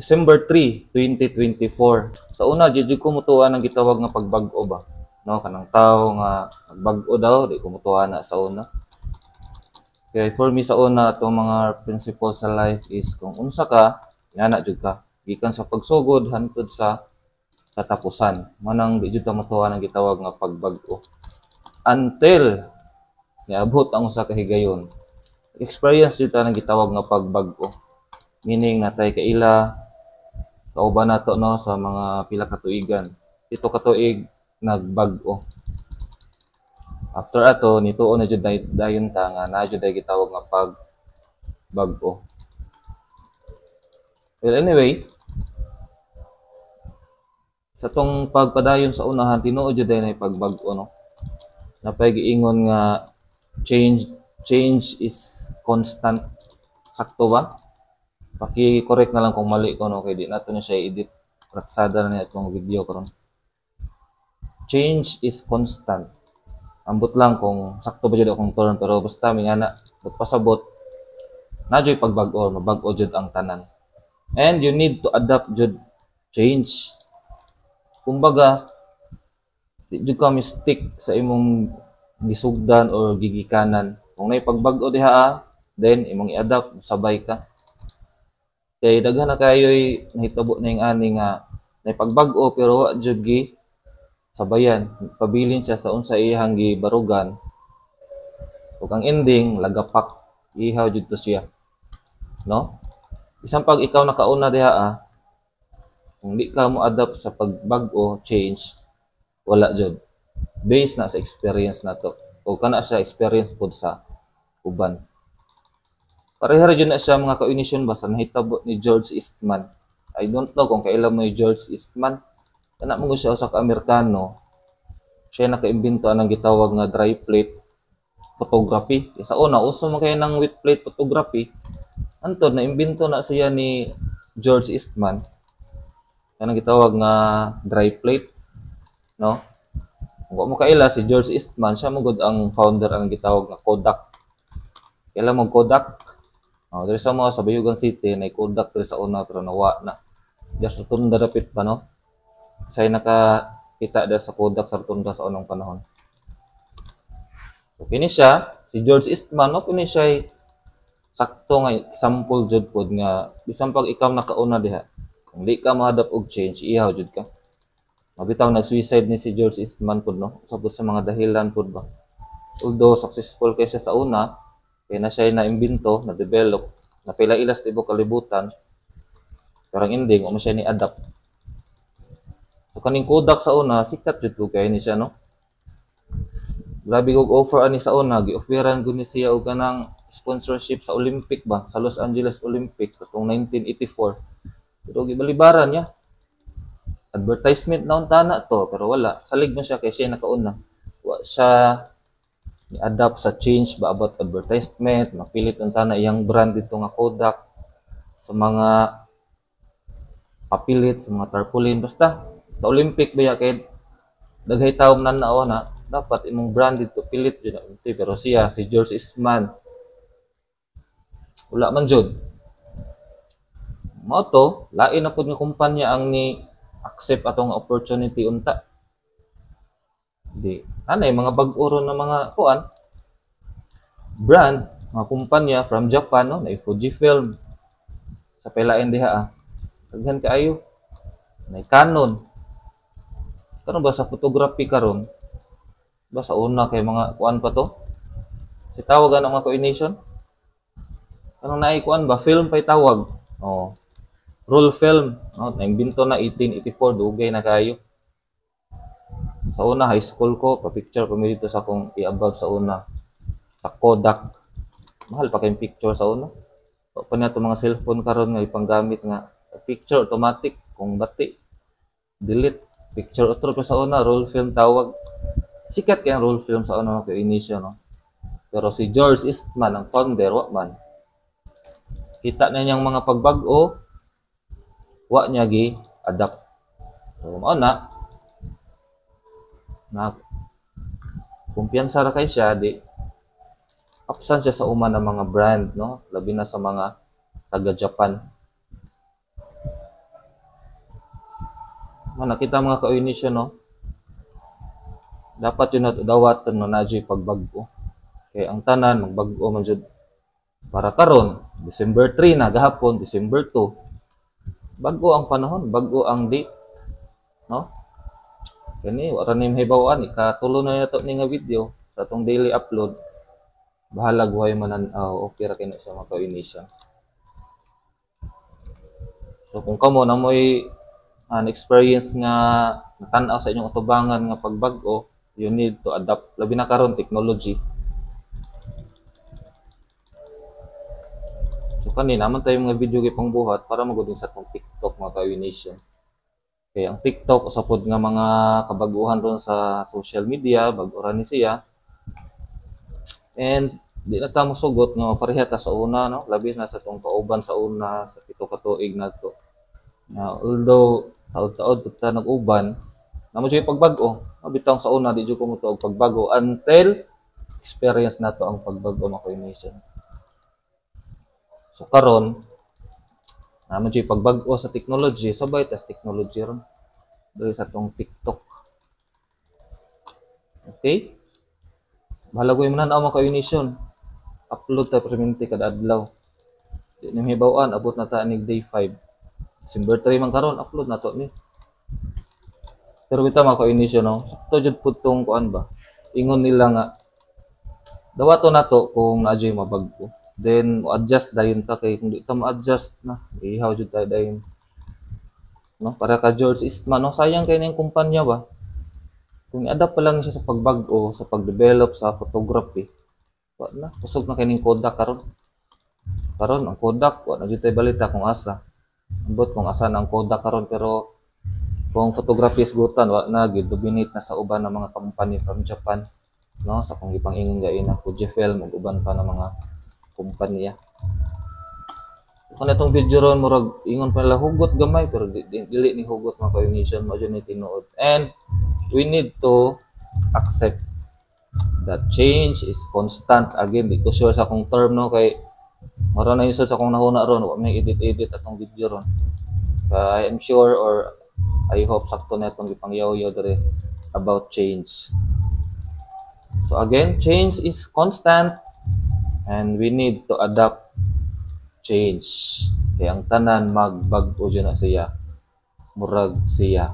December 3, 2024. Sa una, di jud ko mutuo ang gitawag nga pagbag-o ba? No, kanang tao nga nagbag-o daw, di ko mutuo na sa una. Kaya for me sa una, atong mga principle sa life is kung unsa ka, ingana jud ka. Gikan sa pagsugod hantod sa katapusan. Manang di jud ta mutuo ang gitawag nga pagbag-o. Until niabot ang usa ka higayon. Experience jud ta ng gitawag nga pagbag-o. Meaning natay kaila kauban nato, no, sa mga pila ka tuigan. Pito ka tuig nagbag-o. After ato nituo na jud dayon ta nga naa jud ay gitawag nga pagbag-o. Well, anyway, sa tong pagpadayon sa unahan, tinuod jud ay pagbag-o, no. Napay giingon nga change change is constant. Sakto ba? Paki-correct na lang kung mali ko, no, kay di nato na siya i-edit. Ratsada na niya itong video karon. Change is constant. Ambot lang kung sakto ba jud akong term, pero basta may nga na pasabot na jud pagbag-o, mabag-o jud ang tanan. And you need to adapt jud change. Kumbaga, di jud ka stick sa imong gisugdan or gigikanan. Kung naay pagbag-o diha, then imong i-adapt, sabay ka. Kay daghan na kayo'y nahitabo na yung ani nga naay pagbag-o pero wa jud gi sabayan, pabilin siya sa unsa iyang gibarugan. Ug ang ending lagapak, ihaw jud to siya. No? Bisan pag ikaw nakauna diha, kung di ka mo adapt sa pagbag-o, change, wala jud. Based na sa experience nato. O kana siya experience pod sa uban. Pareha ra jud na siya, mga ka-unisyon ba, sa nahitabo ni George Eastman. I don't know kung kaila mo ni George Eastman. Kana mo siya usa ka Amerikano. Siya naka-imbento anang gitawag nga dry plate photography. Sa una, uso man kaayo ng wet plate photography. Antod na imbento na siya ni George Eastman. Kanang gitawag nga dry plate, no? Kung wa mo kaila si George Eastman, siya mo gud ang founder ang gitawag nga Kodak. Kaila mo Kodak? Oh, diri sa mga sa Bayugan City na Kodak diri sa una pero nawa na. Diya sa Rotunda dapit pa, no? Say nakakita diri sa Kodak sa Rotunda sa unang panahon. So kini siya, si George Eastman, no, kini siya sakto nga example jud pod nga bisan pag ikaw nakauna diha, kung di ka ma-adapt og change, ihaw jud ka. Mabitaw nag-suicide ni si George Eastman pod, no? Sabot sa mga dahilan pod ba. Although successful kay siya sa una, kay na siya na-imbento, na-develop, napila ilas tibuok kalibutan, pero ang ending, wa man siya ni-adapt. So kaning Kodak sa una, sikat jud to kay ni siya, no? Grabe og offer ani sa una, gi-offeran gud ni siya og kanang sponsorship sa Olympic ba, sa Los Angeles Olympics katong 1984. Pero gibalibaran niya. Advertisement na unta na to, pero wala. Salig mo siya kay siya nakauna. Wa siya ni-adapt sa change ba about advertisement, mapilit unta na iyang brand dito nga Kodak sa mga papilit, sa mga tarpaulin, basta sa Olympic ba ya, kay daghay tawo man na na dapat imong brand dito pilit jud na unti, pero siya si George Eastman wala man jud. Mao to, lain na pud nga kumpanya ang ni accept atong opportunity unta. Di anay mga bag-o ron na mga kuan brand, mga kumpanya from Japan, no, na Fujifilm sa pailain diha. Daghan kaayo na Canon karon ba sa photography karon ba. Sa una kay mga kuan pa to, si tawag ang mga coordination kanang naay kuan ba, film pa'y tawag, oh, roll film, no, naimbento na 1884, dugay na kayo. Sa una, high school ko, pa-picture ko dito sa akong i-above sa una sa Kodak. Mahal pa kayong picture sa una. Wa pa na mga cellphone karon nga ipanggamit nga picture automatic, kung bati delete picture otro pa. Sa una, roll film tawag. Sikat kay ang roll film sa una, kay inisyo, no? Pero si George Eastman, ang founder, wa man kita na niyang mga pagbag-o, wa niya gi adapt. So mao na na kumpiyansa ra kay siya, di absent siya sa uman ng mga brand, no, labi na sa mga taga Japan. Mo nakita, mga ka-Nation, no? Dapat yun nato dawatan no na pagbag-o. Kay ang tanan magbag-o man jud. Para karon, December 3 na gahapon, December 2. Bag-o ang panahon, bag-o ang date, no? Kani wala ni mahibaw-an, ikatulo na nato ni nga video sa atong daily upload. Bahalag way manan, okay ra kay na siya, mga ka-Nation. So kung kamo na mo'y an experience nga natan-aw sa inyong atubangan nga pagbag-o, you need to adapt, labi na karon technology. So kani naman tayo mga video kay pangbuhat para magud sa atong TikTok, mga ka-Nation. Kay ang TikTok usa pod nga mga kabaguhan ron sa social media, bag-o ra ni siya. And di na ta mosugot nga pareha ta sa una, no? Labi na sa atong kauban sa una sa 7 ka tuig nato. Na although taod-taod pud ta nag-uban, namo jud pagbag-o. Bitaw sa una di jud ko motuo og pagbago until experience nato ang pagbag-o, mga ka-Nation. So karon naman jud pagbag-o sa technology, sabay tas technology ron diri sa atong TikTok. Okay? Bahala ko yung mga ka-Nation. Upload ta permanente kada adlaw. Di ni mahibaw-an, abot na ta nig day 5. December 3 man karon, upload na to ni. Pero bitaw, mga ka-Nation, no? Sakto jud pud tong kuan ba? Ingon nila nga dawato nato kung naa jud mabag-o. Then mo adjust dayon ta, kay kung di ta mo-adjust na, ihaw jud tayo dayon. No, para ka George Eastman, no, sayang kay ning kumpanya ba? Kung i-adapt pa lang siya sa pagbag-o, sa pag-develop sa photography, wa na, kusog na kay ning Kodak karon. Karon ang Kodak, wa na jud tay balita kung asa. Ambot kung asa na ang Kodak karon, pero kung photography isgutan, wa na gid, dominate na sa uban ng mga company from Japan, no, sa kung gipang-ingon gay na Fujifilm ug uban pa na mga kumpanya. Kung itong video ron, murag ingon pa nila hugot gamay, pero dili ni hugot, mga ka-Nation, mo ni tinuod. And we need to accept that change is constant. Again, di ko sure sa akong term, no, kay mura na yung sa akong nahuna ron, wa may edit-edit atong video ron. I am sure or I hope sakto na itong gipangyaw-yaw diri about change. So again, change is constant and we need to adapt change. Kaya ang tanan magbag-o dyan na siya. Murag siya.